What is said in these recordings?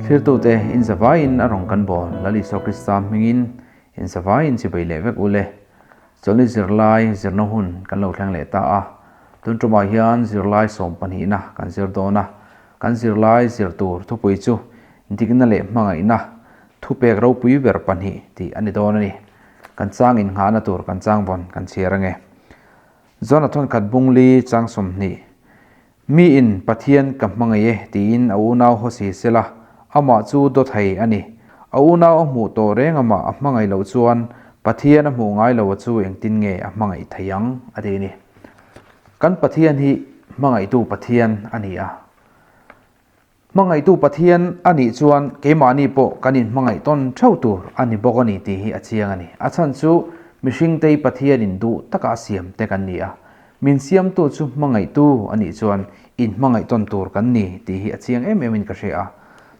Thirtute in zavaiin a rawn kan bawl Lal Isua Krista hmingin in zavaiin chibai leh vek ule. Chawlhni zirlai zirna hun kan lo thleng leh ta a, tun tumah hian zirlai sawmpahnihna kan zir dawn a, kan zirlai zir tur thupui chu dikna leh hmangaihna thupek ropui ber pahnih tih a ni dawn a ni. Kan chang innghahna tur kan chang vawn kan chhiar ange. John-a thawnkhat bungli chang 20. Miin Pathian ka hmangaih e tiin a unau hawsi sela, amah chu dawt thei a ni. A unau a hmuh tawh reng amah a hmangaih loh chuan Pathian a hmuh ngai lo a chu engtin nge a hmangaih thei ang? a ti a ni. Kan Pathian hi hmangaihtu Pathian a ni a. Hmangaihtu Pathian a nih chuan keimahni pawh kan inhmangaih tawn theuh tur a ni bawk a ni tih hi a chiang a ni. A chhan chu mihringtei Pathianin duh taka a siam te kan ni a, min siamtu chu hmangaihtu a nih chuan inhmangaih tawn tur kan ni tih hi a chiang em em in ka hria a.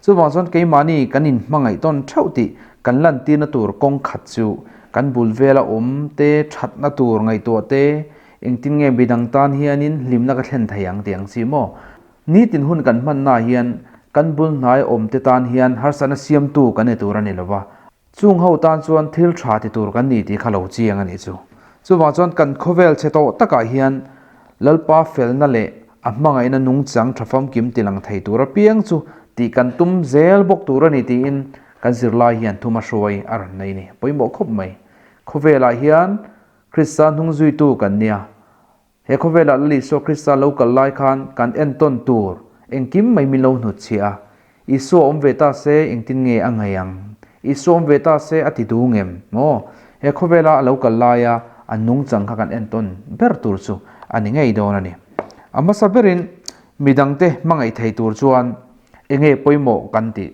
Chuvang chuan keimahni kan inhmangaih tawn theuh tih kan lantirna tur kawng khat chu kan bul vela awm te, thatna tur ngaihtuah te, engtin nge midang tan hianin hlimna ka thlen thei ang tih ang chi maw? Nitin hun kan hmannaah hian kan bul hnai awmte tan hian harsatna siamtu kan ni tur a ni lova, chung ho tan chuan thil tha ti tur kan ni tih kha lo chiang a nih chu. Chuvang chuan kan khawvel chhe tawh takah hian Lalpa felna leh a hmangaihna nungchang tha famkim tilang thei tur apiang chu tih kan tum zel bawk tur a ni tiin kan zirlai hian thuma hruai a rawn nei a ni. Pawimawh khawp mai. Khawvelah hian Krista hnungzuitu kan nia. He khawvelah Lal Isua Krista lo kal lai khan kan entawn tur engkim mai min lo hnut chhiah a. Isua awm ve ta se engtin nge a ngaih ang? Isua awm ve ta se a ti duh ngem maw? He khawvela a lo kal laia a nungchang kha kan entawn ber tur chu a ni ngei dawn a ni. A hmasa berin midangte hmangaih thei tur chuan enge pawimawh kan tih?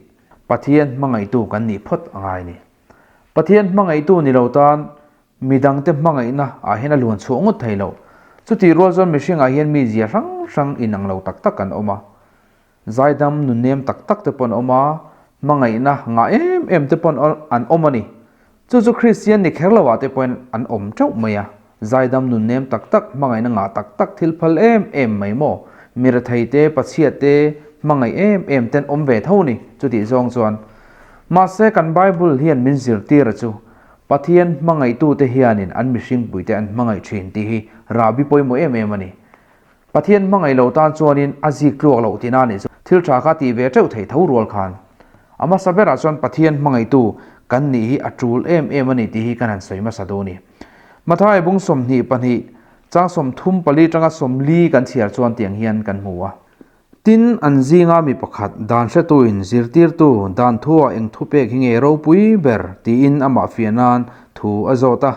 Pathian hmangaihtu kan nih phawt a ngai a ni. Pathian hmangaihtu ni lo tan Midangte hmangaihna ah hian a luan chhuah ngawt thei lo. Chutih rual chuan mihring ah hian mi zia hrang hrang inang lo tak tak an awm a. Zaidam nunnem tak tak te pawh an awm a, hmangaihna ngah em em te pawh an awm a ni. Chu chu Kristian ni kher lo ah te pawhin an awm teuh mai a. Zaidam nunnem tak tak, hmangaihna ngah tak tak thil phal em em mai maw? Mi rethei te, pachhia te hmangaih em em ten awm ve tho ni chutih zawng chuan. Mahse kan Bible hian min zirtir a chu Pathian hmangaihtute hianin an mihringpuite an hmangaih thin tih hi rahbi pawimawh em em a ni. Pathian hmangaih lo tan chuanin a zik tluak loh tihna a nih chu thil tha kha tih ve teuh theih tho rual khan. A hmasa berah chuan Pathian hmangaihtu kan nih hi a tul em em a ni tih hi kan han sawi hmasa duh a ni. Mathai bung 22, chang 34 tanga 40 kan chhiar chuan tiang hian kan hmu a. Tin, an zinga mi pakhat, dan hretuin, Zirtirtu, dan thuah eng thupek hi nge ropui ber? tiin amah fiah nan thu a zawt a.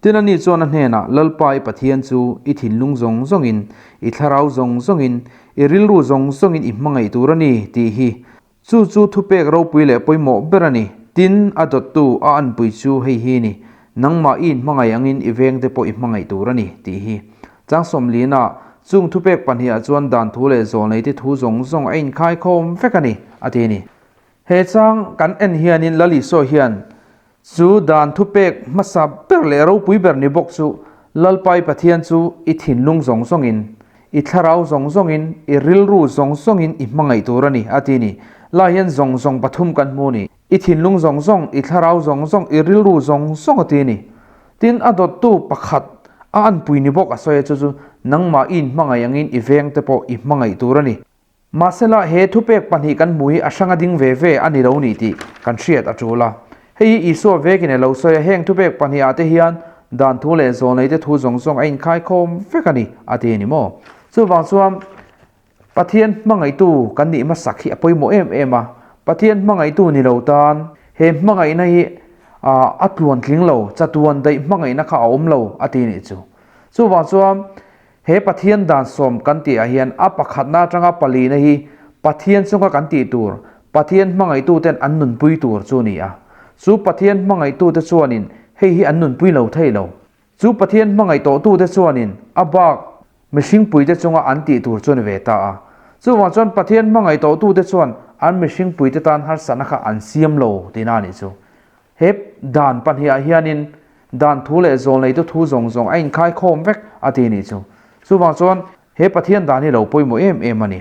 Tin, ani chuan a hnenah, Lalpa i Pathian chu i thinlung zawng zawngin, i thlarau zawng zawngin, i rilru zawng zawngin i hmangaih tur a ni, tih hi. Chu chu thupek ropui leh pawimawh ber a ni. Tin, a dawttu, a anpui chu hei hi ni, Nangmah i inhmangaih angin i vengte pawh i hmangaih tur a ni, tih hi. Chang 40-ah, chung thupek pahniha chuan dan thu leh zawlneite thu zawng zawng a inkhaikhawm vek a ni, a ti a ni. He chang kan en hianin Lal Isua hian chu dan thupek hmasa ber leh ropui ber ni bawk chu Lalpai Pathian chu i thinlung zawng zawngin, i thlarau zawng zawngin, i rilru zawng zawngin i hmangaih tur a ni, a ti a ni. Lai hian zawng zawng pathum kan hmu a ni. I thinlung zawng zawng, i thlarau zawng zawng, i rilru zawng zawng a ti a ni. Tin, a dawttu pakhat a anpui ni bawk a sawi a, chu chu nangmah i inhmangaih angin i vengte pawh i hmangaih tur a ni. Mahsela, he thupek pahnih kan hmuh hi a hranga ding ve ve a ni lo ni tih kan hriat a tul a. Hei hi Isua vekin a lo sawi a, heng thupek pahnih ah te hian dan thu leh zawlneite thu zawng zawng a inkhaikhawm vek a ni, a ti a ni maw? Chuvang chuan Pathian hmangaihtu kan nih hmasak hi a pawimawh em em a, Pathian hmangaihtu ni lo tan he hmangaihna hi a tluan tling lo, chatuan daih hmangaihna kha a awm lo a ti nih chu. Chuvang chuan he Pathian dan sawm kan tih ah hian a pakhatna atanga palina hi Pathian chunga kan tih tur, Pathian hmangaihtu ten an nunpui tur chu a ni a. Chu Pathian hmangaihtu te chuanin hei hi an nunpui lo thei lo. Chu Pathian hmangaih tawhtute chuanin a bak mihringpuite chunga an tih tur chu a ni ve ta a. Chuvang chuan Pathian hmangaih tawhtute chuan an mihringpuite tan harsatna kha an siam lo tihna a nih chu. He dan pahniha hianin dan thu leh zawlneitu thu zawng zawng a inkhaikhawm vek a ti a nih chu. Chuvang chuan he Pathian dan hi lo pawimawh em em a ni.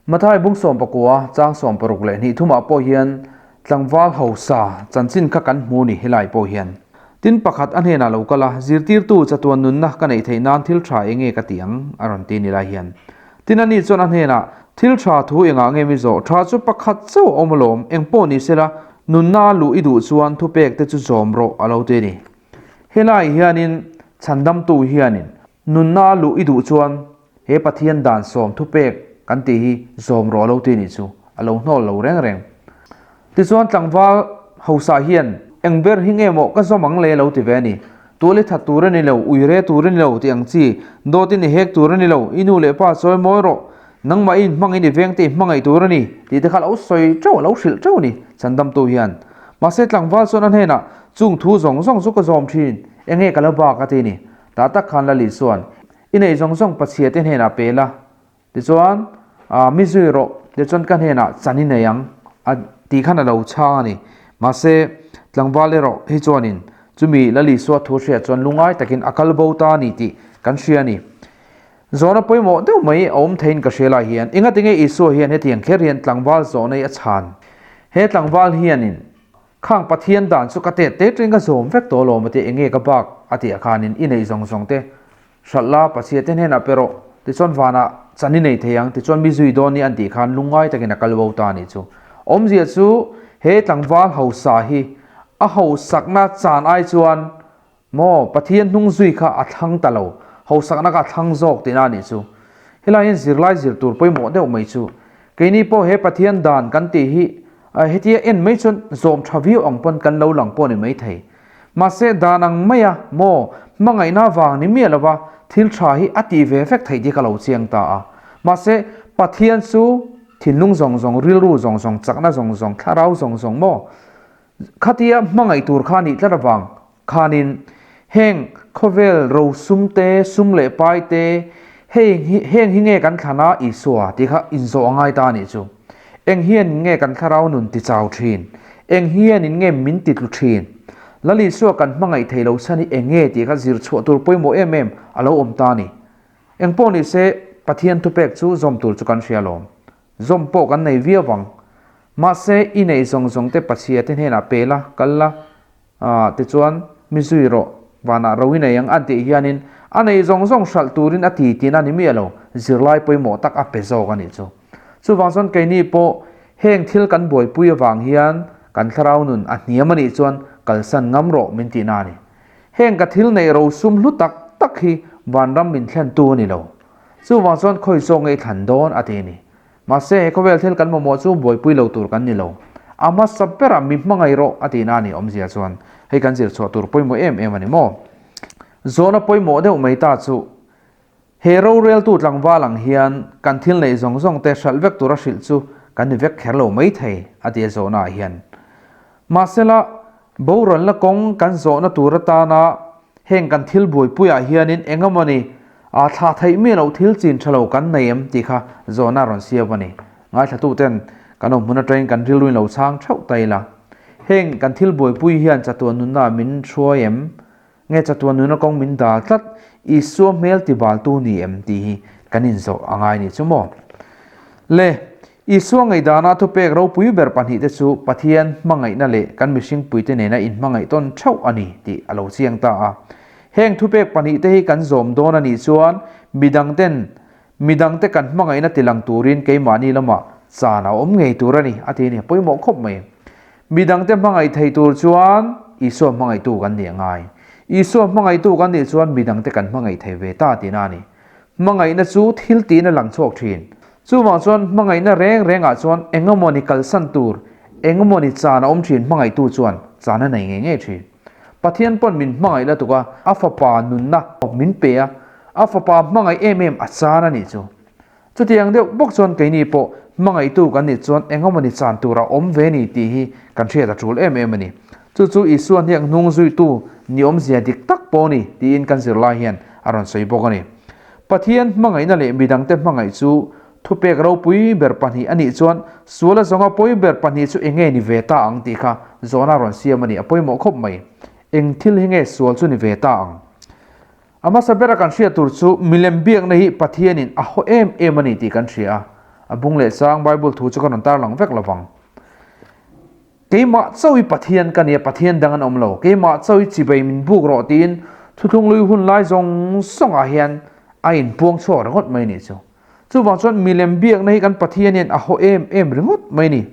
Mathai bung 19 chang 60 leh hnih thumah pawh hian tlangval hausa chanchin kha kan hmu ni helai pawh hian. Tin pakhat a hnenah lo kal a, zirtirtu chatuan nunna ka neih theih nan thil tha eng nge ka ti ang a rawn ti ni lai hian. Tin ani chuan a hnenah, Thil tha thu engah nge mi zawh? Tha chu pakhat chauh a awm alawm, eng pawh ni sela, nunna a luh i duh chuan thupek te chu zawm rawh a lo ti a ni. Helai hianin chhandamtu hianin nunna a luh i duh chuan he Pathian dan sawm thupek kan tih hi zawm rawh a lo ti a nih chu a lo hnawl lo reng reng. Tichuan tlangval hausa hian eng ber hi nge maw ka zawm ang le lo ti ve a ni. Tual i that tur a ni lo, ui re tur a ni lo tih ang chi, dawt in i hek tur a ni lo, i nu leh pa chawi mawi rawh, nangmah i inhmangin i vengte i hmangaih tur a ni tih te kha lo sawi teuh, a lo hrilh teuh a ni Chandamtu hian. Mahse tlangval chuan a hnenah, Chung thu zawng zawng chu ka zawm thin, eng nge ka lo bak a ti ni. Tah tak khan Lali chuan, I nei zawng zawng pachhia te hnenah pe la, Tichuan, Mi zui rawh, tichuan ka hnenah chan i nei ang, a tih khan a lo chhang a ni. Mahse, tlangval erawh hi chuanin chumi Lal Isua thu hriat chuan lungngai takin a kal bo ta a ni tih kan hria a ni. Zawhna pawimawh deuh mai a awm theiin ka hria lai hian, engatinge Isua hian hetiang kher hian tlangval zawhna hi a chhan? He tlangval hianin khang Pathian dan chu ka tet te teng ka zawm vek tawh alawm a ti, enge ka bak a tih ah khanin i neih zawng zawng te Hralh la, Pathian te hnenah pe rawh, tichuan vanah chan i nei thei ang, tichuan mi zui dawn ni an tih khan lungngai takin a kal bo ta a nih chu. Awmzia chu he tlangval hausa hi a hausakna chan ai chuan maw Pathian hnung zui kha a thlang ta lo, hausakna kha a thlang zawk tihna a nih chu. Helai hian zirlai zir tur pawimawh deuh mai chu keini pawh he Pathian dan kan tih hi hetia en mai chuan zawm tha viau ang pawn kan lo lang pawh a ni maithei. Mahse, dan ang maia maw hmangaihna vang ni miah lova thil tha hi a tih ve vek theih tih ka lo chiang ta a. Mahse, Pathian chu thinlung zawng zawng, rilru zawng zawng, chakna zawng zawng, thlarau zawng zawng maw khatia hmangaih tur kha nih tlat avang khanin heng khawvel ro sum te, sum leh pai te, hei heng hi nge kan thlan a Isua tih kha inzawh a ngai ta a nih chu. Eng hian nge kan thlarau nun ti chau thin? Eng hianin nge min ti tlu thin? Lal Isua kan hmangaih thei lo chhan hi eng nge tih kha zir chhuah tur pawimawh em em a lo awm ta a ni. Eng pawh ni se, Pathian thupek chu zawm tur chu kan hria alawm. Zawm pawh kan nei viau vang. Mahse, i nei zawng zawng te Pachhia te hnenah pe la, kal la, Ah, tichuan, mi zui rawh, vanah ro i nei ang an tih hianin a nei zawng zawng hralh turin a ti tihna ni miah lo, zirlai pawimawh tak a pe zawk a nih chu. Chuvang chuan keini pawh heng thil kan buaipui avang hian kan thlarau nun a hniam a nih chuan kalsan ngam rawh min tihna a ni. Heng ka thil neih ro sum hlu tak tak hi vanram min thlentu a ni lo. Chuvang chuan khawi zawk nge i thlan dawn a ti a ni. Mahse, he khawvel thil kan mamawh chu buaipui lo tur kan ni lo. A hmasa berah mi hmangaih rawh a tihna a nih awmzia chuan hei kan zir chhuah tur pawimawh em em a ni maw? Zawhna pawimawh deuh mai ta chu, he roreltu tlangval ang hian kan thil neih zawng zawng te hralh vek tura hrilh chu kan ni vek kher lo mai thei a ti a zawhna ah hian. Mahsela, boralna kawng kan zawhna tur atana Heng kan thil buaipuiah hianin eng emaw ni a thlah theih miah loh thil chin tha lo kan nei em tih kha zawhna a rawn siam a ni. Ngaithlatuten kan awm hmun atangin kan rilruin lo chhang theuh ta ila. Heng kan thil buaipui hian chatuan nunna min hruai em? Nge chatuan nunna kawng min dal tlat Isua hmel tibaltu ni em tih hi kan inzawh a ngai ni chu maw? Le, Isua ngaihdana thupek ropui ber pahnihte chu Pathian hmangaihna leh kan mihringpuite nena inhmangaih tawn theuh a ni tih a lo chiang ta a. Heng thupek pahnihte hi kan zawm dawn a nih chuan midangten midangte kan hmangaihna tilang turin keimahni lamah chan a awm ngei tur a ni a ti a ni. Pawimawh khawp mai. Midangte hmangaih thei tur chuan Isua hmangaihtu kan nih a ngai. Isua hmangaihtu kan nih chuan midangte kan hmangaih thei ve ta tihna a ni. Hmangaihna chu thil tiin a lang chhuak thin. Chuvang chuan hmangaihna reng rengah chuan engemawni kalsan tur, engemawni chan a awm thin hmangaihtu chuan chan a nei ngei ngei thin. Pathian pawn min hmangaih la tuk a, a fapa nunna min pe a, a fapa hmangaih em em a chan a nih chu. Chutiang deuh bawk chuan keini pawh hmangaihtu kan nih chuan engemawni chan tur a awm ve ni tih hi kan hriat a tul em em a ni. Chu chu Isua hniak hnung zuitu ni awmzia dik tak pawh a ni tiin kan zirlai hian a rawn sawi bawk a ni. Pathian hmangaihna leh midangte hmangaih chu thupek ropui ber pahnih a nih chuan suala zawnga pawi ber pahnih chu eng nge ni ve ta ang tih kha zawhna rawn siam a ni. A pawimawh khawp mai. Eng thil hi nge sual chu ni ve ta ang? A hmasa bera kan hriat tur chu milem biakna hi Pathianin a haw em em a ni tih kan hria a. A bung leh chang Bible thu chu ka rawn tarlang vek lovang. Keimah chauh i Pathian ka nia, Pathian dang an awm lo. Keimah chauh i chibai min buk rawh tiin thuthlung lui hun lai zawng zawngah hian a inpuang chhuak ringawt mai nih chu. Chuvang chuan milem biakna hi kan Pathian hian a haw em em ringawt mai ni.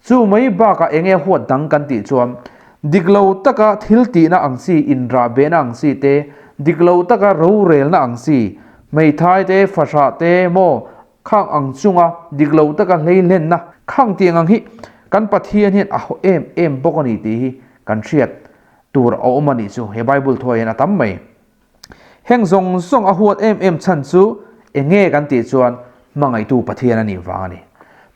Chu mai bakah eng nge huat dang kan tih chuan dik lo taka thil tihna ang chi, inrah behna ang chi te, dik lo taka rorelna ang chi, hmeithai te, fahrah te maw khang ang chunga dik lo taka hleihlenna khang tiang ang hi kan Pathian hian a haw em em bawk a ni tih hi kan hriat tur a awm a nih chu he Bible thuah hian a tam mai. Heng zawng zawng a huat em em chhan chu eng nge kan tih chuan hmangaihtu Pathian a nih vang a ni.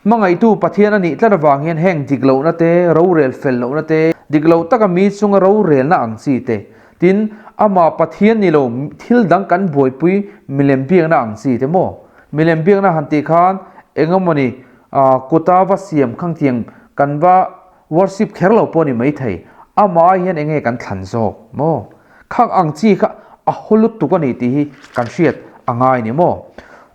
Hmangaihtu Pathian a nih tlat avang hian heng dik lohna te, rorel fel lohna te, dik lo taka mi chunga rorelna ang chi te, tin amah Pathian ni lo thil dang kan buaipui milem biakna ang chi te maw? Milem biakna han tih khan eng emawni kuta va siam khang tiang kan va worship kher lo pawh a ni maithei, amah ai hian eng nge kan thlan zawk maw? Khang ang chi kha a haw lutuk a ni tih hi kan hriat a ngai ni maw?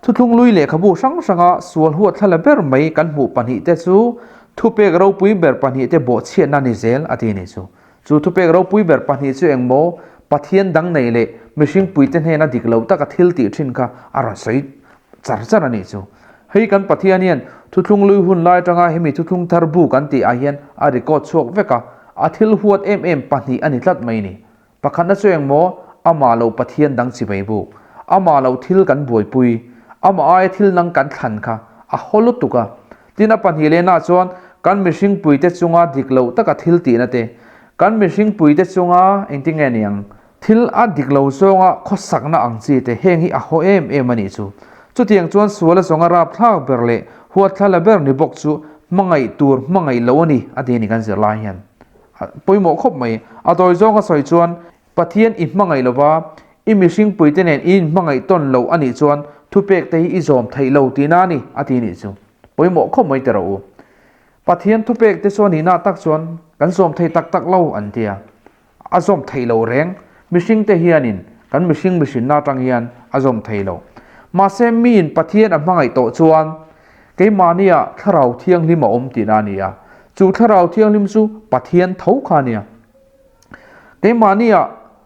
Thuthlung lui lehkhabu hrang hranga sual huat thla la ber mai kan hmuh pahnihte chu thupek ropui ber pahnihte bawhchhiatna ni zel a ti ni chu. Chu thupek ropui ber pahnih chu eng maw? Pathian dang nei leh mihring puite hnena dik lo taka thil tih thin kha a rawn sawi char char a nih chu. Hei kan Pathian hian thuthlung lui hun lai atanga hemi thuthlung thar bu kan tih ah hian a record chhuak vek a, a thil huat em em pahnih a ni tlat mai ni. Pakhatna chu engmaw amah lo Pathian dang chi mai buk, amah lo thil kan buaipui, amah aia thil nang kan thlan kha a haw lutuk a. Tin a pahnih lehna chuan kan mihring puite chunga dik loh taka thil tihna te, kan mihring puite chunga engtinge niang Thil a dik lo zawnga khawsakna ang chi te heng hi a haw em em a nih chu. Chutiang chuan suala zawnga rapthlak ber leh huatthlala ber ni bawk chu hmangaih tur hmangaih lo a ni a ti a ni kan zir lai hian. A pawimawh khawp mai. A tawi zawnga sawi chuan Pathian i hmangaih lova i mihringpuite nen i inhmangaih tawn lo a nih chuan thupek te hi i zawm theih lo tihna a ni a ti a nih chu. Pawimawh khawp mai teh rawh u. Pathian thupek te chuan nihna tak chuan kan zawm thei tak tak lo an ti a. A zawm theih lo reng. Mihringte hianin kan mihring mihrinna atang hian a zawm thei lo. Mahse miin Pathian a hmangaih tawh chuan keimahnia Thlarau Thianghlim a awm tihna a ni a. Chu Thlarau Thianghlim chu Pathian tho kha a nia. Keimahnia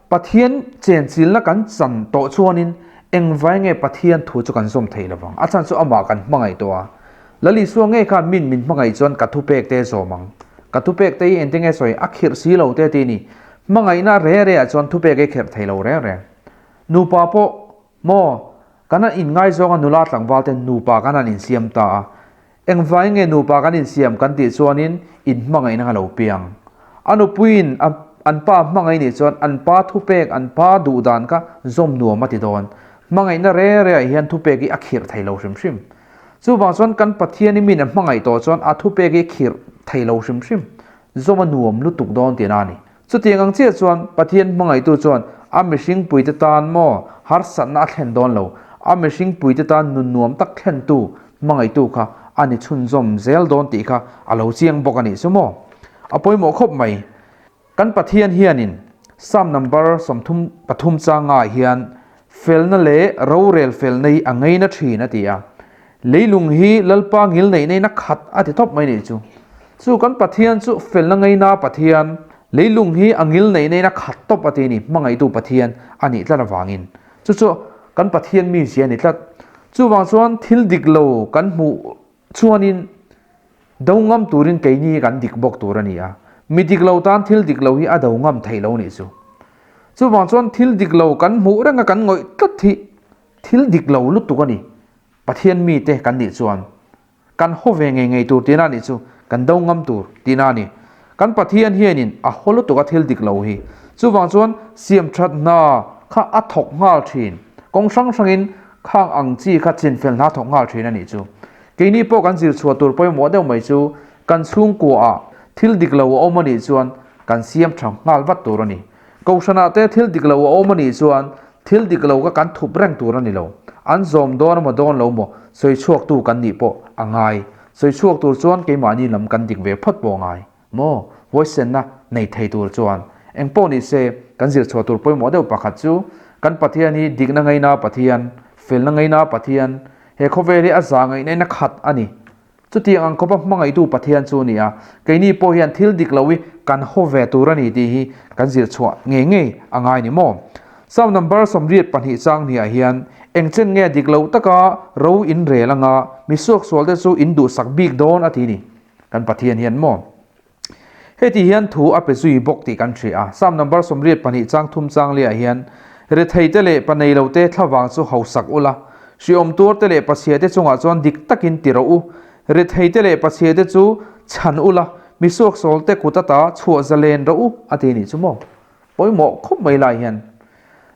Pathian chenchilna kan chan tawh chuanin engvai nge Pathian thu chu kan zawm thei lovang? A chhan chu amah kan hmangaih tawh a. Lal Isua ngei khan min min hmangaih chuan ka thupek te zawm ang. Ka thupek te hi engtin nge sawi? A khirh si lo te ti ni. Hmangaihna re re ah chuan thupek ei kherh thei lo reng reng. Nupa pawh maw kan han inngaizawng a nula tlangval ten nupa kan han insiam ta a. Engvai nge nupa kan insiam kan tih chuanin inhmangaihna kha lo piang. A nupuiin a an pa hmangaih nih chuan an pa thupek an pa duhdan kha zawm nuam a ti dawn. Hmangaihna re re ah hian thupek hi a khirh thei lo hrim hrim. Chuvang chuan kan Pathian i min a hmangaih tawh chuan a thupek hi khirh thei lo hrim hrim. Zawm a nuam lutuk dawn tihna a ni. Chutiang ang chiah chuan Pathian hmangaihtu chuan a mihringpuite tan maw harsatna a thlen dawn lo, a mihringpuite tan nun nuam tak thlentu hmangaihtu kha a ni chhunzawm zel dawn tih kha a lo chiang bawk a nih chu maw. A pawimawh khawp mai. Kan Pathian hianin Psalm number 33 changa hian felna leh rorel felna hi a ngeina thin a ti a. Leilung hi Lalpa ngil neih neihna khat a ti tawp mai nih chu. Chu kan Pathian chu felna ngeina Pathian, leilung hi a ngil neih neihna khat tawp a ti ni, hmangaihtu Pathian a nih tlat avangin. Chu chu kan Pathian mizia a ni tlat. Chuvang chuan thil dik lo kan hmuh chuanin do ngam turin keini kan dik bawk tur a ni a. Mi dik lo tan thil dik lo hi a do ngam theih lo nih chu. Chuvang chuan thil dik lo kan hmuh renga kan ngawih tlat hi thil dik lo lutuk a ni. Pathian mite kan nih chuan kan haw ve ngei ngei tur tihna nih chu kan do ngam tur tihna a ni. Kan Pathian hianin a haw lutuk a thil dik lo hi. Chuvang chuan siam that hna kha a thawk nghal thin. Kawng hrang hrangin khang ang chi kha chinfel hna thawk nghal thin a nih chu. Keini pawh kan zir chhuah tur pawimawh deuh mai chu kan chhungkuaah thil dik lo a awm a nih chuan kan siam tha nghal vat tur a ni. Kohhranah te thil dik lo a awm a nih chuan thil dik lo kha kan thup reng tur a ni lo. An zawm dawn emaw dawn lo maw sawi chhuaktu kan nih pawh a ngai. Sawi chhuak tur chuan keimahni lam kan dik ve phawt pawh a ngai maw? Huaisenna nei thei tur chuan eng pawh ni se kan zir chhuah tur pawimawh deuh pakhat chu kan Pathian hi dikna ngaina Pathian, felna ngaina Pathian, He khawvel hi a za ngaihna in a khat a ni. Chutiang ang khawpa hmangaihtu Pathian chu a ni a, keini pawh hian thil dik lo hi kan haw ve tur a ni tih hi kan zir chhuah ngei ngei a ngai ni maw? Psalm number 82 chang hniah hian eng chen nge dik lo taka ro in rel anga mi suaksualte chu in duhsak bik dawn a ti ni. Kan Pathian hian maw? Heti hian thu a pe zui bawk tih kan hria a. Psalm number 82 chang thum chang liah hian, Retheite leh paneilote thlavang chu hausak ula, hriawm tuarte leh pachiate chungah chuan dik takin ti rawh u. Retheite leh pachiate chu chhan ula, mi suaksawlte kut ata chhuah zalen rawh u, a ti nih chu maw? Pawimawh khawp mai lai hian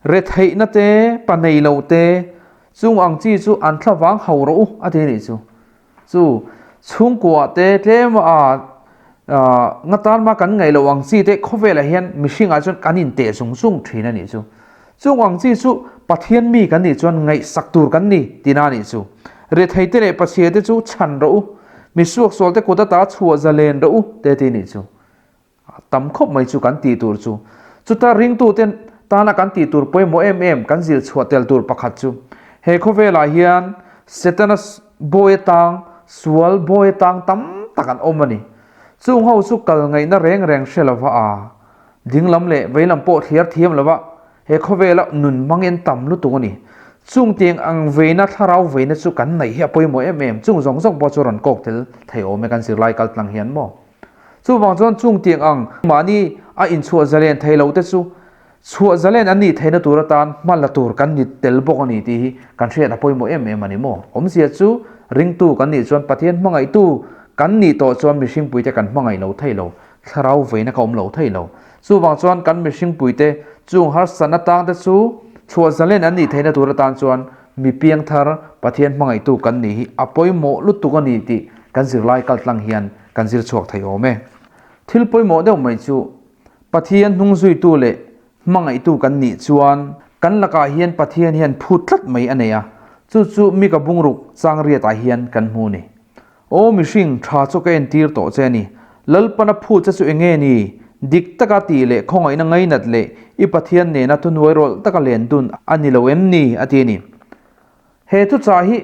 retheihna te, paneilote chung ang chi chu an thlavang hau rawh u, a ti nih chu. Chu chhungkua te tlem a nga tan ma kan ngaih loh ang chi te khawvelah hian mihringah chuan kan inteh zung zung thin a nih chu. Chung ang chi chu Pathian mi kan nih chuan ngaihsak tur kan ni tina a nih chu. Rethei te leh Pachhia te chu chhan rawh u, mi suaksual te kut ata chhuah zalen rawh u te ti nih chu. Tam khawp mai chu kan tih tur chu. Chuta ringtute tana kan tih tur pawimawh em em kan zir chhuah tel tur pakhat chu he khawvelah hian Setana bawi atang, sual bawi atang tam tak an awm a ni. Chung ho chu kal ngaihna reng reng hre lova a dinglam leh veilam pawh thliar thiam lova he khawvela nun hmangin tam lutuk a ni. Chung tiang ang veina thlarau veina chu kan neih hi a pawimawh em em. Chung zawng zawng pawh chu rawn kawk tel thei awm e kan zirlai kal tlang hian maw. Chuvang chuan chung tiang ang mahni a inchhuah zalen thei lo te chu chhuah zalen an nih theihna tur atan hma la tur kan ni tel bawk a ni tih hi kan hriat a pawimawh em em a ni maw? Awmzia chu ringtu kan nih chuan Pathian hmangaihtu kan nih tawh chuan mihringpuite kan hmangaih lo thei lo, thlarau veina ka awm lo thei lo. Chuvang chuan kan mihringpuite chung harsatna tang te chu chhuah zalen an nih theihna tur atan chuan mi piangthar Pathian hmangaihtu kan nih hi a pawimawh lutuk a ni tih kan zirlai kaltlang hian kan zir chhuak thei awm e. Thil pawimawh deuh mai chu Pathian hnungzuitu leh hmangaihtu kan nih chuan kan lakah hian Pathian hian phut tlat mai a nei a, chu chu Mika bungruk chang riatah hian kan hmu ni. Aw mihring, tha chu ka entir tawh che a ni. Lalpana phut che chu enge ni? Dik taka tih leh khawngaihna ngainat leh i Pathian nena thuhnuai rawlh taka len dun a ni lo em ni? a ti a ni. He thuchah hi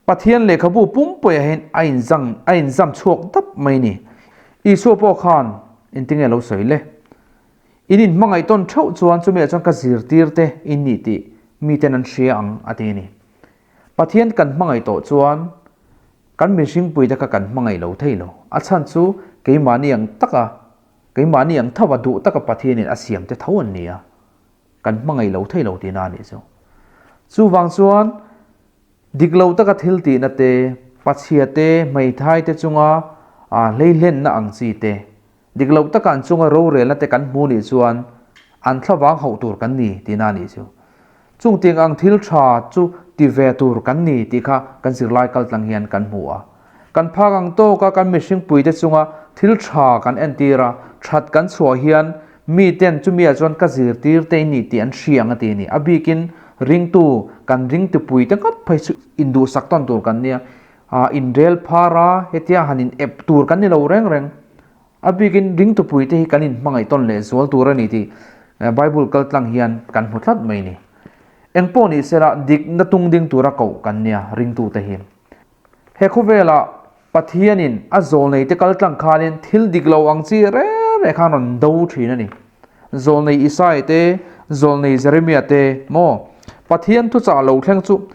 Pathian lehkhabu pumpuiah hian a inzang a inzam chhuak dap mai a ni. Isua pawh khan engtinge lo sawi le? In inhmangaih tawn theuh chuan chumiah chuan ka zirtir te in nih tih miten an hria ang a ti a ni. Pathian kan hmangaih tawh chuan kan mihringpuite kha kan hmangaih lo thei lo. A chhan chu keimahni ang taka keimahni ang tho a duh taka Pathianin a siam te tho an ni a, kan hmangaih lo thei lo tihna a nih chu. Chuvang chuan Dik lo taka thil tihna te, pachhia te, hmeithai te chunga hleihlenna ang chi te, dik lo taka an chunga rorelna te kan hmu nih chuan an thlavang hauh tur kan ni tihna a nih chu. Chung tiang ang thil tha chu ti ve tur kan ni tih kha kan zirlai kaltlang hian kan hmu a. Kan phak ang tawka kan mihringpuite chunga thil tha kan entir a, that kan chhuah hian miten chumia chuan ka zirtir te in nih tih an hria ang a ti a ni. A bikin ringtu kan ringtupuite ngawt phei chu induhsak tawn tur kan nia, inrel phar a, hetia han in ep tur kan ni lo reng reng. A bikin ringtupuite hi kan inhmangaih tawn leh zual tur a ni tih Bible kaltlang hian kan hmu tlat mai a ni. Engpawh ni sela dikna tung ding tura koh kan nia ringtute hi. He khawvelah Pathianin a zawlneite kal tlang khanin thil dik lo ang chi reng reng khan rawn do thin a ni. Zawlnei Isaiah te, zawlnei Jeremiah te maw Pathian thuchah lo thleng chu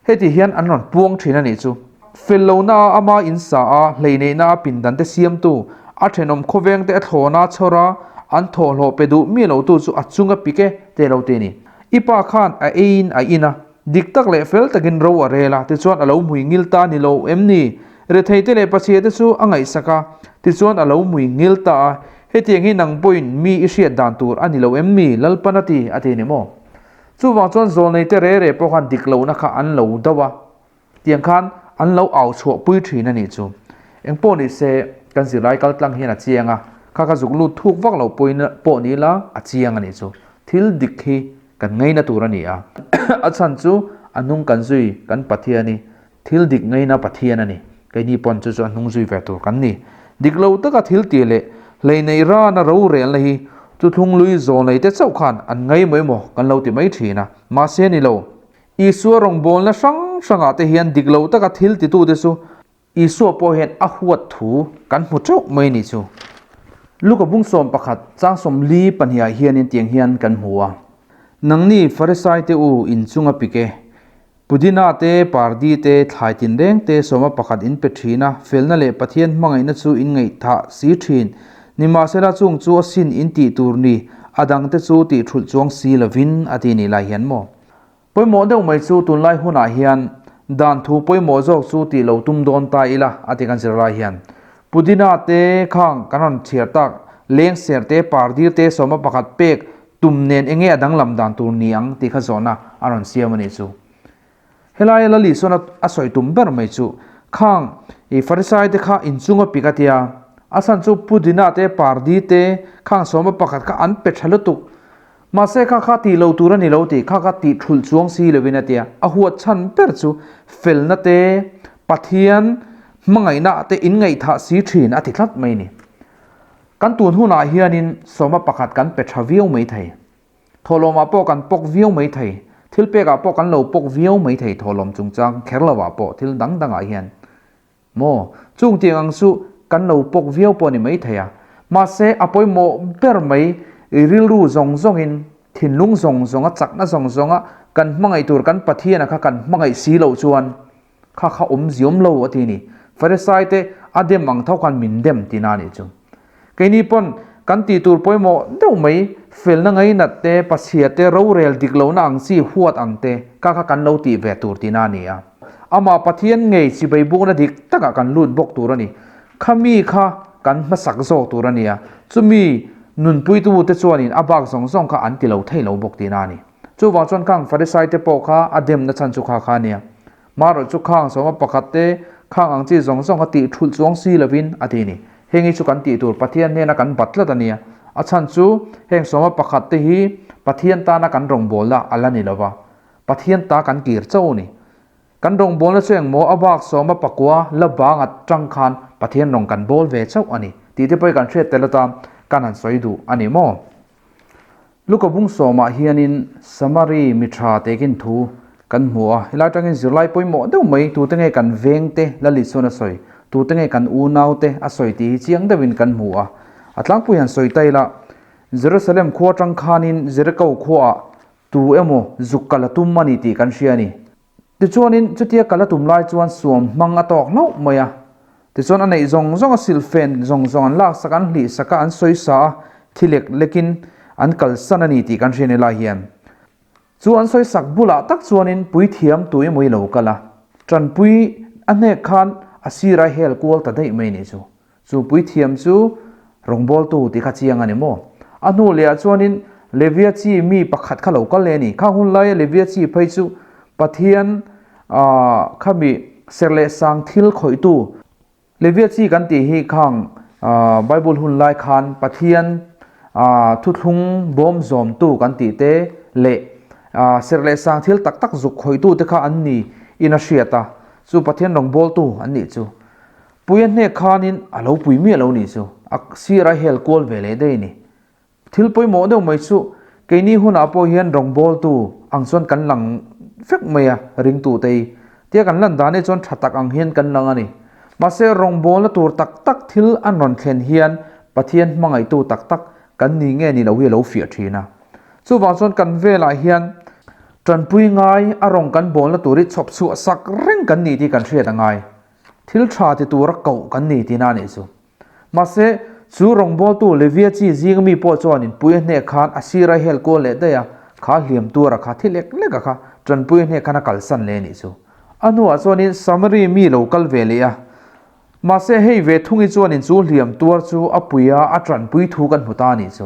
heti hian an rawn puang thin a nih chu. Fel lohna a ama in sa a, hleineihna a pindan te siamtu, a thenawm khawveng te a thlawna chhawr a, an thawhhlawh pe duh mi lotu chu a chung a pik e te lo ti a ni. I pa khan a eiin a in a, Dik tak leh fel takin ro a rel a, tichuan a lo hmui ngil ta ni lo em ni? Retheite leh Pachhiate chu a ngaihsak a, tichuan a lo hmui ngil ta a, Hetiang hi nang pawhin mi i hriat dan tur a ni lo em ni? Lalpan a ti, a ti ni maw? Chuvang chuan zawlneite re re pawh khan dik lohna kha an lo do a, tiang khan an lo au chhuahpui thin a nih chu. Engpawh ni se, kan zirlai kal tlang hian a chiang a, kha kha zuk lut thuk vak lo pawh ni la a chiang a nih chu. Thil dik hi Kan ngaina tur a ni a. A chhan chu a hnung kan zui kan Pathian i thil dik ngaina Pathian a ni. Keini pawn chu chu a hnung zui ve tur kan ni. Dik lo taka thil tih leh hleineih rana rorelna hi chu thlunglui zawl nei te chauh khan an ngai maw emaw kan lo ti mai thin a. Mahse ni lo. Isua rawngbawlna hrang hrangah te hian dik lo taka thil titute chu Isua pawh hian a huat thu kan hmu teuh mai ni chu. Luka bung 11 chang 42 ah hianin tiang hian kan hmu a, Nangni Farisaite u inchunga pik e, Pudina te, Pardi te, thlai tinreng te 11 in pe thin a, felna leh Pathian hmangaihna chu in ngaihthah si thin. Nimahsela chung chu a sin in tih tur ni, a dangte chu tih thulh chuang si lovin a ti ni lai hian maw? Pawimawh deuh mai chu tunlai hunah hian dan thu pawimawh zawk chu tih lo tum dawn ta ila a ti kan zir lai hian. Pudina te khang kan rawn chhiar tak, lengser te, pardir te 11 pek Tum nen enge a danglam dan tur ni ang tih kha zawhna a rawn siam a nih chu. Helaia Lali sawn a sawi tum ber mai chu khang i Farisai te kha inchung a pik a tia, a chhan chu Pu Dina te Pardi te khang 11 kha an pe tha lutuk. Mahse kha kha tih lo tur a ni lo tih kha kha tih thulh chuang si lovin a tia, a huat chhan ber chu felna te Pathian hmangaihna te inngaihthah si thin a ti tlat mai ni. Kan tun hunah hianin 11 kan pe tha viau mai thei. Thawhlawmah pawh kan pawk viau mai thei. Thil pekah pawh kan lo pawk viau mai thei thawhlawm chungchang kher lovah pawh thil dang dangah hian. Maw? Chung tiang ang chu kan lo pawk viau pawh a ni mai thei a. Mahse a pawimawh ber mai rilru zawng zawngin, thinlung zawng zawnga chakna zawng zawnga kan hmangaih tur kan Pathiana kha kan hmangaih si loh chuan Kha kha awm ziawm lo a ti ni. Farisai te a dem ang tho khan min dem tihna a nih chu. Keini pawn kan tih tur pawimawh deuh mai, felna ngainat te, pasia te, rorel dik lohna ang chi huat ang te kha kha kan lo tih ve tur tihna a ni a. Amah Pathian ngei chibai bukna dik takah kan lut bawk tur a ni. Kha mi kha kan hmasak zawk tur a ni a, chumi nunpuitu te chuanin a bak zawng zawng kha an ti lo thei lo bawk tihna a ni. Chuvang chuan khang Farisai te pawh kha a demna chhan chu kha kha a nia. Marawh chu khang 11 te khang ang chi zawng zawng kha tih thulh chuang si lovin a ti ni. Heng hi chu kan tih tur Pathian hnena kan bat tlat a nia. A chhan chu heng 11 te hi Pathian tana kan rawngbawlna a la ni lova. Pathian ta kan kir chauh a ni. Kan rawngbawlna chu engmaw a bak 19 la bang atang khan Pathian rawng kan bawl ve chauh a ni tih te pawh hi kan hriat tel atan kan han sawi duh a ni maw? Luka bung sawmah hianin Samari mi tha tekin thu kan hmu a, helai atangin zirlai pawimawh deuh mai tute nge kan vengte Lali chuan a sawi, tute nge kan unaute a sawi tih hi chiang deuhin kan hmu a. A tlangpui han sawi ta ila, Jerusalem khua atang khanin Jeriko khuaah tu emaw zuk kal a tum a ni tih kan hria a ni. Tichuanin chutia kal a tum lai chuan suam hmang a tawk hlauh mai a. Tichuan a neih zawng zawng a silhfen zawng zawng an laksak an hlihsak a, an sawi sa a, thi lek lekin an kalsan a ni tih kan hria ni lai hian. Chu an sawi sak bulah tak chuanin puithiam tui emaw i lo kal a, tanpui a hnek khan a sir a hel kual ta daih mai a nih chu. Chu puithiam chu rawngbawltu tih kha chiang a ni maw? A hnu lehah chuanin Levia chi mi pakhat kha lo kal leh a ni. Khang hun laia Levia chi phei chu Pathian khami serh leh sang thil khawihtu Levia chi kan tih hi khang Bible hun lai khan Pathian thuthlung bawm zawmtu kan tih te leh serh leh sang thil tak tak zuk khawihtu te kha an ni in a hriat a, chu Pathian rawngbawltu an nih chu. Puia hnek khanin a lo pui miah lo nih chu, a sir a hel kual ve leh daih a ni. Thil pawimawh deuh mai chu keini hunah pawh hian rawngbawltu ang chuan kan lang vek mai a, ringtute hi. Tia kan lan dan hi chuan tha tak ang hian kan lang a ni. Mahse rawngbawlna tur tak tak thil an rawn thlen hian Pathian hmangaihtu tak tak kan ni nge ni lo hi a lo fiah thin a. Chuvang chuan kan velah hian tanpui ngai a rawng kan bawlna tur hi chhawp chhuah sak reng kan ni tih kan hriat a ngai. Thil tha ti tura koh kan ni tihna a nih chu. Mahse, chu rawngbawltu Levia chi zinga mi pawh chuanin pui a hnek khan a sir a hel kual leh daih a, kha hliam tura kha thi lek lek a kha tanpui a hnek khan a kalsan leh a nih chu. A hnuah chuanin Samari mi lo kal ve leh a. Mahse, hei ve thungi chuanin chu hliam tuar chu a pui a, a tanpui thu kan hmu ta a nih chu.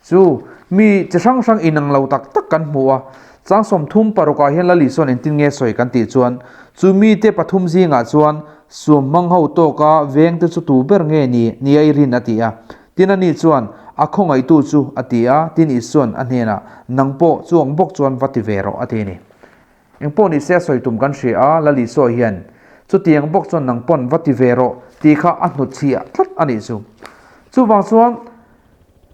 Chu mi chi hrang hrang inang lo tak tak kan hmu a, chang 36 ah hian Lali chuan engtin nge sawi kan tih chuan, chu mite pathum zingah chuan suam hmang ho tawka vengte chu tu ber nge ni ni a i rin a ti a. Tin ani chuan, A khawngaihtu chu a ti a, tin Isua'n a hnenah, Nang pawh chuang bawk chuan va ti ve rawh a ti a ni. Engpawh ni se a sawi tum kan hria a, Lali sawi hian, Chutiang bawk chuan nang pawn va ti ve rawh tih kha a hnutchhiah tlat a nih chu. Chuvang chuan,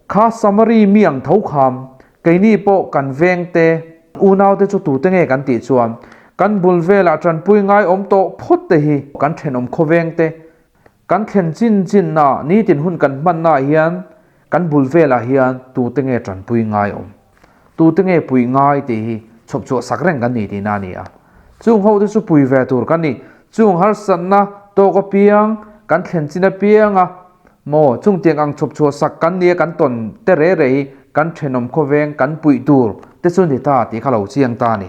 Kha Samari mi ang tho kham, keini pawh kan vengte, Unaute chu tute nge kan tih chuan kan bul velah tanpui ngai awm tawh phawt te hi kan thenawm khawveng te, kan thlen chin chinna nitin hun kan hmannaah hian kan bul velah hian tute nge tanpui ngai awm, tute nge puih ngai tih hi chhawp chhuah sak reng kan ni tihna a ni a. Chung hote chu pui ve tur kan ni. Chung harsatna tawk apiang kan thlen chin apianga Maw, chungtiang ang chhawp chhuah sak kan nia kan tawn te re re hi kan thenawm khawveng kan puih tur te chu ni ta tih kha lo chiang ta a ni.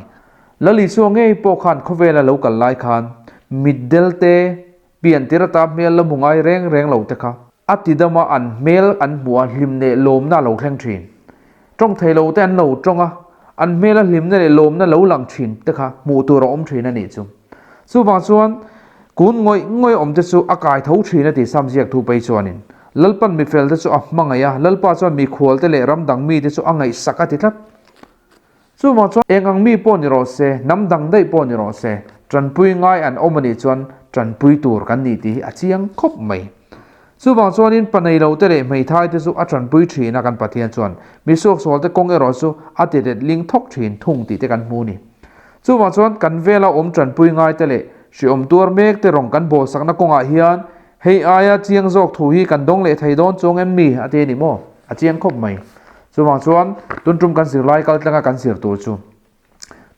Lal Isua ngei pawh khan khawvela lo kal lai khan mitdel te, pian tir ata hmel la hmu ngai reng reng lo te kha a ti dam a, an hmel an hmuh a hlim leh lawmna a lo thleng thin. Tawng thei lo te an lo tawng a, an hmela hlimna leh lawmna lo lang thin te kha hmuh tur a awm thin a nih chu. Chuvang chuan kun ngawih ngawih awm te chu a kai tho thin a ti Sam ziak thu pei chuanin Lalpan mifel te chu a hmangaih a, Lalpa chuan mikhual te leh ram dang mi te chu a ngaihsak a ti tlat. Chuvang chuan eng ang mi pawh ni rawh se, hnam dang daih pawh ni rawh se, tanpui ngai an awm a nih chuan tanpui tur kan ni tih hi a chiang khawp mai. Chuvang chuanin pa nei lo te leh hmeithai te chu a tanpui thin a kan Pathian chuan mi suaksual te kawng erawh chu a ti let ling thawk thin thung tih te kan hmu ni. Chuvang chuan kan vela awm tanpui ngai te leh hriawm tuar mek te rawng kan bawlsakna kawngah hian Hei aia chiang zawk thu hi kan dawng leh thei dawn chuang em mi? a ti a ni maw? A chiang khawp mai. Chuvang chuan tun tum kan zirlai kal tlanga kan zir tur chu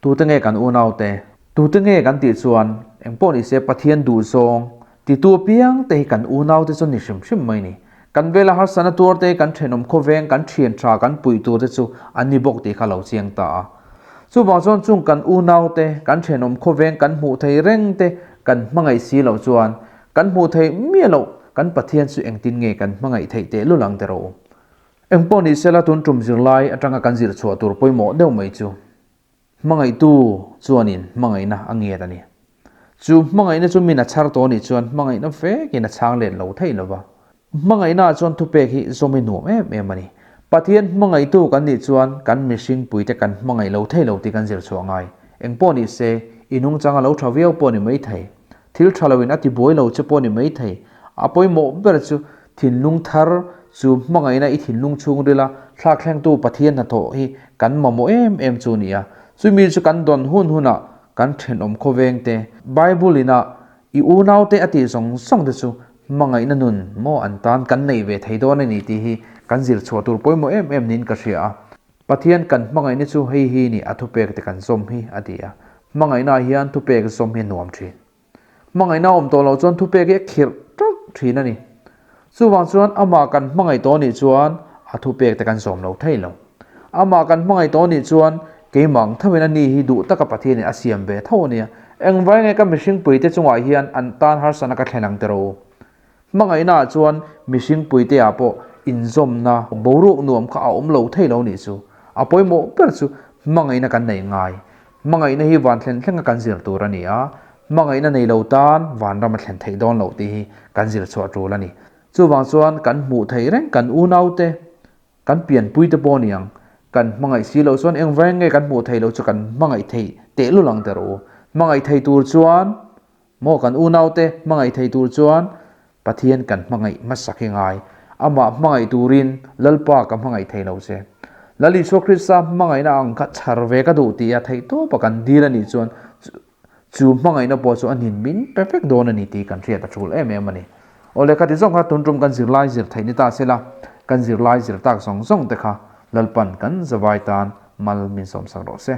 tute nge kan unaute? Tute nge kan tih chuan engpawh ni se Pathian duh zawng titu apiang te hi kan unaute chu ni hrim hrim mai ni. Kan vela harsatna tuar te, kan thenawm khawveng, kan thian tha, kan puih tur te chu an ni bawk tih kha lo chiang ta a. Chuvang chuan chung kan unaute, kan thenawm khawveng kan hmuh thei reng te kan hmangaih si loh chuan Kan hmuh theih miah loh kan Pathian chu engtin nge kan hmangaih theih teh lul ang teh rawh u. Engpawh ni sela tun tum zirlai atanga kan zir chhuah tur pawimawh deuh mai chu hmangaihtu chuanin hmangaihna a ngiat a ni. Chu hmangaihna chu min a chhar tawh anih chuan hmangaihna vekin a chhang let lo thei lova. Hmangaihnaah chuan thupek hi zawm i nuam em em a ni. Pathian hmangaihtu kan nih chuan kan mihring puite kan hmangaih lo thei lo tih kan zir chhuah ngai. Engpawh ni se, i nungchang a lo tha viau pawh ni mai thei. Thil tha loin a ti buai lo che pawh ni mai thei. A pawimawh ber chu thinlung thar chu hmangaihna i thinlung chhungrila thlak thlengtu Pathian hnathawh hi kan mamawh em em chu a ni a. Chumi chu kan dawn hun hunah kan thenawm khawvengte Bible ina i unaute a tih zawng zawng te chu hmangaihna nun maw an tan kan neih ve thei dawn a ni tih hi kan zir chhuah tur pawimawh em em niin ka hria a. Pathian kan hmangaihna chu hei hi ni a thupek te kan zawm hi a ti a, hmangaihna ah hian thupek zawm hi a nuam thin. Hmangaihna a awm tawh loh chuan thupek hi a khirh teuh thin a ni. Chuvang chuan amah kan hmangaih tawh nih chuan a thupek te kan zawm lo thei lo. Amah kan hmangaih tawh nih chuan keimah ang tho in a ni hi duh taka Pathian in a siam ve tho a nia. Engvai nge ka mihringpui te chungah hian an tan harsatna ka thlen ang tiraw u? Hmangaihna ah chuan mihring puite ah pawh inzawmna boruak nuam kha a awm lo thei lo nih chu. A pawimawh ber chu hmangaihna kan nei ngai. Hmangaihna hi van thlen thlenga kan zir tur a ni a, hmangaihna nei lo tan vanram a thlen theih dawn loh tih hi kan zir chhuah tul a ni. Chuvang chuan kan hmuh theih reng kan unaute, kan pianpuite pawh a ni ang. Kan hmangaih si loh chuan eng veng nge kan hmuh theih loh chu kan hmangaih theih tehlul ang teh rawh u. Hmangaih thei tur chuan Maw kan unaute hmangaih thei tur chuan Pathian kan hmangaih hmasak hi ngai. Amah hmangaih turin Lalpa ka hmangaih thei lo che. Lal Isua Krista hmangaihna ang kha chhar ve ka duh tih a theih tawpa kan dil a nih chuan chu hmangaihna pawh chu a hnin min pe vek dawn a ni tih kan hriat a tul em em a ni. Awle khati zawng kha tun tum kan zirlai zir theih ni ta sela, kan zirlai zir tak zawng zawng te kha Lalpan kan zavai tan mal min sawmsak rawh se.